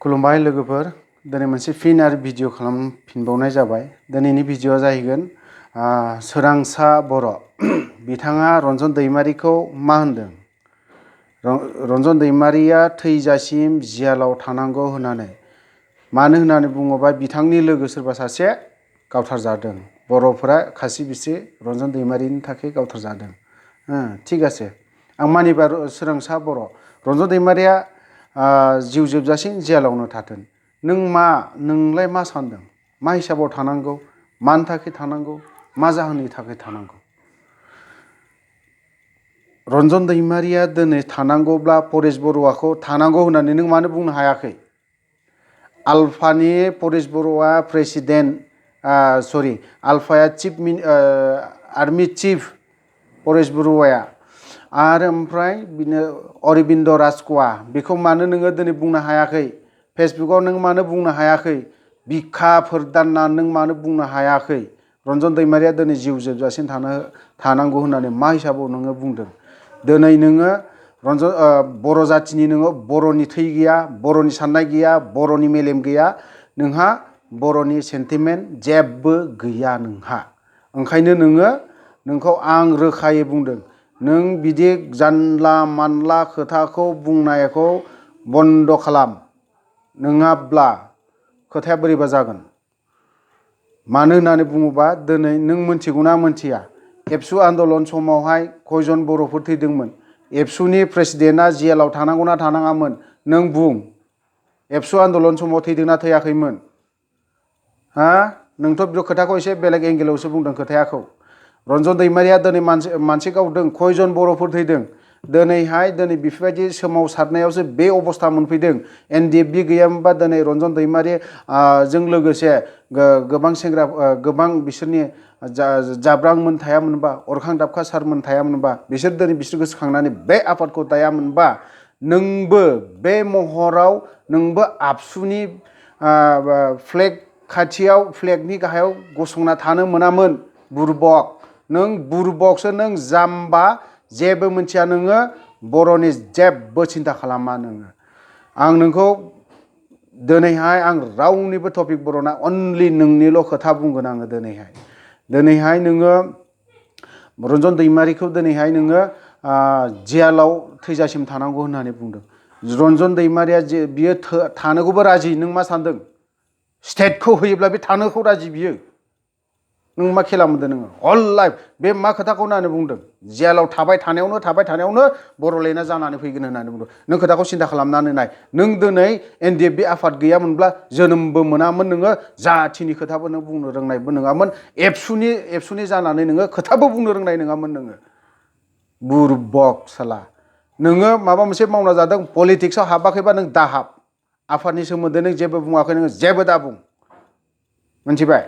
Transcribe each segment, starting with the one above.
खुलुमबाय लोगोफोर दिनै मोनसे फिन आरो भिडिअ खालामफिनबावनाय जाबाय। दिनैनि भिडिअआ जाहैगोन सोरांसा बर' बिथाङा रन्जन दैमारिखौ मा होनदों? रन्जन दैमारिया थैजासिम जियालाव थानांगौ होननानै। मानो होननानै बुङोबा बिथांनि लोगो सोरबा सासे गावथारजादों। बर'फोरा खासि बिसि रन्जन दैमारिनि थाखाय गावथारजादों। थिग আছে, आं मानिबा सोरांसा बर' रन्जन दैमारिया जिउ जोबजासिम जेलावनो थाथों। नोंलाय मा सानदों? मा हिसाबाव थानांगौ? मानि थाखाय थानांगौ? मा जाहोननि थाखाय थानांगौ? रन्जन दैमारिया दिनै थानांगौब्ला परेश बरुवाखौ थानांगौ होननानै नों मानो बुंनो हायाखै? आलफानि परेश बरुवा प्रेसिडेन्ट, आलफाया आर्मि चिफ परेश बरुवाया, आरो ओमफ्राय बिनो अरबिन्द राजख'वा, बेखौ मानो नोङो दिनै बुंनो हायाखै? फेसबुकाव नों मानो बुंनो हायाखै? बिखाफोर दानना नों मानो बुंनो हायाखै? रन्जन दैमारिया दिनै जिउ जोबजासिम थानांगौ होननानै मा हिसाबाव नोङो बुंदों? दिनै नोङो बर' जाथिनि, नोङो बर'नि थै गैया, बर'नि साननाय गैया, बर'नि मेलेम गैया, नोंहा बर'नि सेन्टिमेन्ट जेबो गैया नोंहा। ओंखायनो नोंखौ आं रोखायै बुंदों, नों बिदि जानला मानला खोथाखौ बुंनायखौ बन्द खालाम, नङाब्ला खोथाया बोरैबा जागोन। मानो होननानै बुङोबा दिनै नों मोनथिगौना मोनथिया? एबसु आन्दलन समावहाय खयजन बर'फोर थैदोंमोन? एबसुनि प्रेसिडेन्टआ जेलाव थानांगौना थानाङामोन? नों बुं। एबसु आन्दलन समाव थैदोंना थैयाखैमोन? नोंथ' बे खोथाखौ एसे बेलेग एंगेलावसो बुंदों खोथायाखौ। रन्जन दैमारिया दिनै मानसि गावदों, खयजन बर'फोर थैदों? दिनै बेफोरबायदि सोमावसारनायावसो बे अबस्था मोनफैदों। NDFB गैयामोनबा दिनै रन्जन दैमारि जों लोगोसे गोबां बिसोरनि जाब्रांमोन थायामोनबा, अरखां दाबखा सारमोन थायामोनबा, बिसोर गोसोखांनानै बे आफादखौ दायामोनबा, नोंबो बे महराव नोंबो आबसुनि फ्लेग खाथियाव, फ्लेगनि गाहायाव गसंना थानो मोनामोन। बुरबक, नों बुरबकसो, नों जाम्बा, जेबो मिथिया नोङो, बर'नि जेबो सिन्था खालामा नोङो। आं नोंखौ दिनैहाय आं रावनिबो टपिक बर'ना, अनलि नोंनिल' खोथा बुंगोन आङो दिनैहाय नोङो रन्जन दैमारिखौ दिनैहाय नोङो जेलाव थैजासिम थानांगौ होननानै बुंदों। रन्जन दैमारिया बियो थानोखौबो राजि। नों मा सानदों? स्टेटखौ होयोब्ला बे थानोखौ राजि बियो। नों मा खेला मोनदों नोङो? हल लाइफ बे मा खोथाखौ होननानै बुंदों? जेलाव थाबाय थानायावनो बर'लेण्डआ जानानै फैगोन होननानै बुंदों। नों खोथाखौ सिन्था खालामनानै नाय। नों दिनै NDFB आफाद गैयामोनब्ला जोनोमबो मोनामोन नोङो, जाथिनि खोथाबो नों बुंनो रोंनायबो नङामोन, एबसुनि जानानै नोङो खोथाबो बुंनो रोंनाय नङामोन नोङो। बुरबक साला, नोङो माबा मोनसे मावना जादों, पलिटिक्सआव हाबाखैबा नों दाहाब। आफादनि सोमोन्दै नों जेबो बुङाखै, नोङो जेबो दा बुं, मिथिबाय?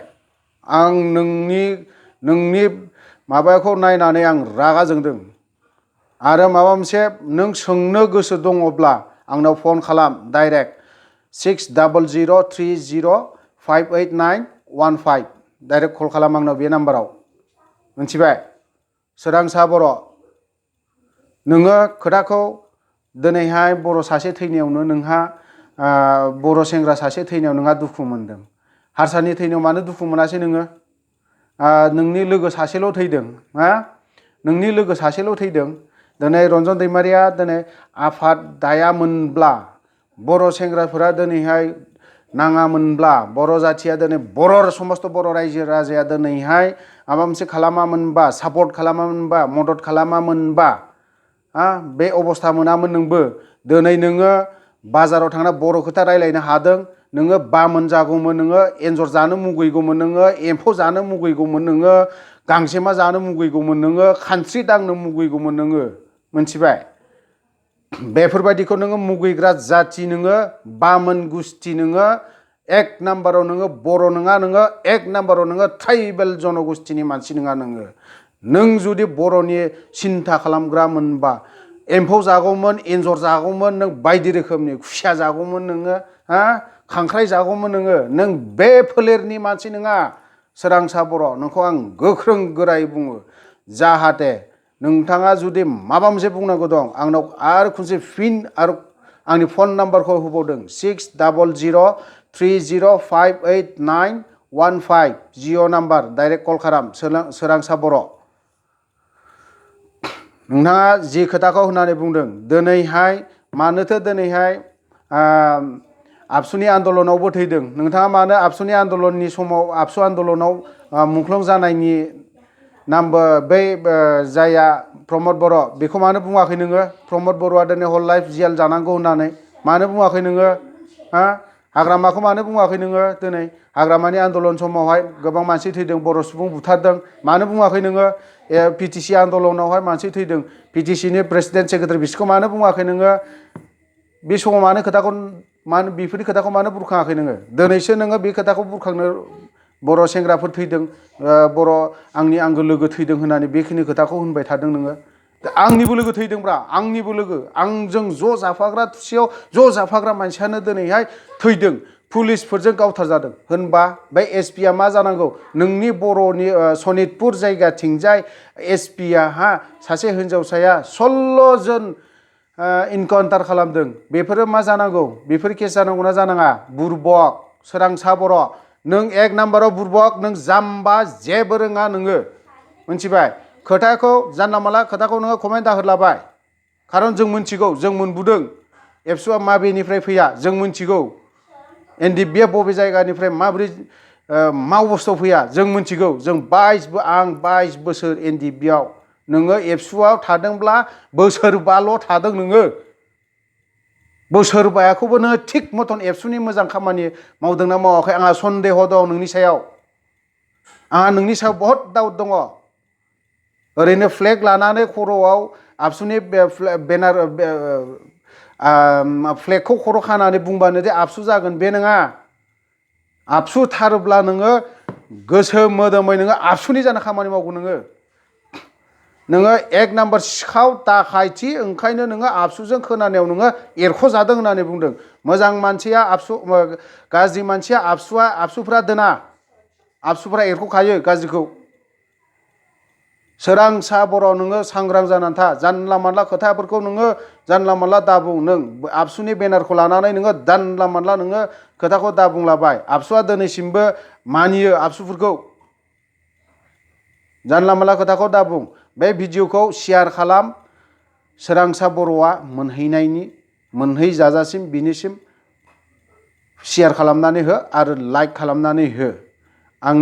आं नोंनि माबाखौ नायनानै आं रागा जोंदों। आरो माबा मोनसे नों सोंनो गोसो दङब्ला आंनाव फन खालाम, डाइरेक्ट 600030589115 डाइरेक्ट कल खालाम आंनाव बे नाम्बाराव, मिथिबाय? सोरांसा बर', नोङो खोथाखौ दिनैहाय बर' सासे थैनायावनो नोंहा, बर' सेंग्रा सासे थैनायाव नोंहा दुखु मोनदों। हारसानि थैनायाव मानो दुखु मोनासै नोङो? नोंनि लोगो सासेल' थैदों, नोंनि लोगो सासेल' थैदों। दिनै रन्जन दैमारिया दिनै आफाद दायामोनब्ला, बर' सेंग्राफोरा दिनैहाय नाङामोनब्ला, बर' जाथिया दिनै समस्त बर' रायजो राजाया दिनैहाय माबा मोनसे खालामामोनबा, सापर्ट खालामामोनबा, मदद खालामामोनबा, बे अबस्था मोनामोन नोंबो। दिनै नोङो बाजाराव थांना बर' खोथा रायलायनो हादों, नोङो बामोन जागौमोन, नोङो एन्जर जानो मुगैगौमोन, नोङो एम्फौ जानो मुगैगौमोन, नोङो गांजेमा जानो मुगैगौमोन, नोङो खानस्रि दांनो मुगैगौमोन नोङो, मिथिबाय? बेफोरबायदिखौ नोङो मुगैग्रा जाथि, नोङो बामोन गुस्थि, नोङो एक नाम्बाराव नोङो बर' नङा, नोङो एक नाम्बाराव नोङो ट्राइबेल जनगोष्ठीनि मानसि नङा नोङो। नों जुदि बर'नि सिन्था खालामग्रा मोनबा एम्फौ जागौमोन, एन्जर जागौमोन, नों बायदि रोखोमनि खुसिया जागौमोन नोङो, खांख्राइ जागौमोन नोङो। नों बे फोलेरनि मानसि नङा सोरांसा बर'। नोंखौ आं गोख्रों गोरायै बुङो, जाहाथे नोंथाङा जुदि माबा मोनसे बुंनांगौ दं आंनाव आरो खनसे फिन आरो आंनि फन नाम्बारखौ होबावदों 600030589115 जिअ नाम्बार डाइरेक्ट कल खालाम सोरांसा बर'। नोंथाङा जि खोथाखौ होननानै बुंदों दिनैहाय मानोथो दिनैहाय आबसुनि आन्दलनावबो थैदों नोंथाङा मानो आबसुनि आन्दलननि समाव आबसु आन्दलनाव मुंख्लं जानायनि नामबो बै जाया प्रमद बर' बेखौ मानो बुङाखै नोङो प्रमद बर'आ दिनै हल लाइफ जेल जानांगौ होननानै मानो बुङाखै नोङो हा हाग्रामाखौ मानो बुङाखै नोङो दिनै हाग्रामानि आन्दलन समावहाय गोबां मानसि थैदों बर' सुबुं बुथारदों मानो बुङाखै नोङो पिटिसि आन्दलनावहाय मानसि थैदों पिटिसिनि प्रेसिडेन्ट सेक्रेटारि बिसोरखौ मानो बुङाखै नोङो बे समाव मानो खोथाखौ मानो बेफोरनि खोथाखौ मानो बुरखाङाखै नोङो दिनैसो नोङो बे खोथाखौ बुरखांनो बर' सेंग्राफोर थैदों बर' आंनि आंगो लोगो थैदों होननानै बेखिनि खोथाखौ होनबाय थादों नोङो आंनिबो लोगो थैदोंब्रा आंनिबो लोगो आंजों ज' जाफाग्रा थुसियाव ज' जाफाग्रा मानसियानो दिनैहाय थैदों पुलिसफोरजों गावथारजादों होनबा बे एसपिआ मा जानांगौ नोंनि बर'नि सनितपुर जायगाथिंजाय एसपिआ सासे हिनजावसाया 16 जन इनकाउन्टार खालामदों बेफोरो मा जानांगौ बेफोर केस जानांगौ ना जानाङा बुरबक सोरांसा बर' नों एक नाम्बाराव बुरबक नों जाम्बा जेबो रोङा नोङो मिथिबाय खोथाखौ जानला माला खोथाखौ नोङो कमेन्ट दाहोलाबाय खारन जों मिथिगौ जों मोनबोदों एबसुआ माबेनिफ्राय फैया जों मिथिगौ एनडिएफबिआ बबे जायगानिफ्राय माबोरै मा अबस्थायाव फैया जों मिथिगौ जों आं 22 बोसोर एनडिएफबिआव नोङो एबसुआव थादोंब्ला बोसोरबाल' थादों नोङो बोसोरबायाखौबो नोङो थिग मथन एबसुनि मोजां खामानि मावदोंना मावाखै आंहा सन्देह दं नोंनि सायाव आंहा नोंनि सायाव बहुद डाउट दङ ओरैनो फ्लेग लानानै खर'आव आबसुनि बेनार फ्लेगखौ खर' खानानै बुंबानो जे आबसु जागोन बे नङा आबसु थारोब्ला नोङो गोसो मोदोमै नोङो आबसुनि जानो खामानि मावगोन नोङो एक नाम्बार सिखाव दाखायथि ओंखायनो नोङो आबसुजों खोनानायाव नोङो एरख'जादों होननानै बुंदों मोजां मानसिया आबसु गाज्रि मानसिया आबसुफ्रा दोना आबसुफ्रा एरख'खायो गाज्रिखौ सोरांसा बर' नोङो सांग्रां जानानै था जानला मानला खोथाफोरखौ नोङो जानला मानला दाबुं नों आबसुनि बेनारखौ लानानै नोङो जानला मानला नोङो खोथाखौ दाबुंलाबाय आबसुआ दिनैसिमबो मानियो आबसुफोरखौ जानला मानला खोथाखौ दाबुं बे भिडिअखौ शेयार खालाम सोरांसा बर'आ मोनहैजाजासिम बिनिसिम शेयार खालामनानै हो आरो लाइक खालामनानै हो आं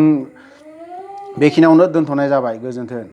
बेखिनियावनो दोनथ'नाय जाबाय गोजोन्थों।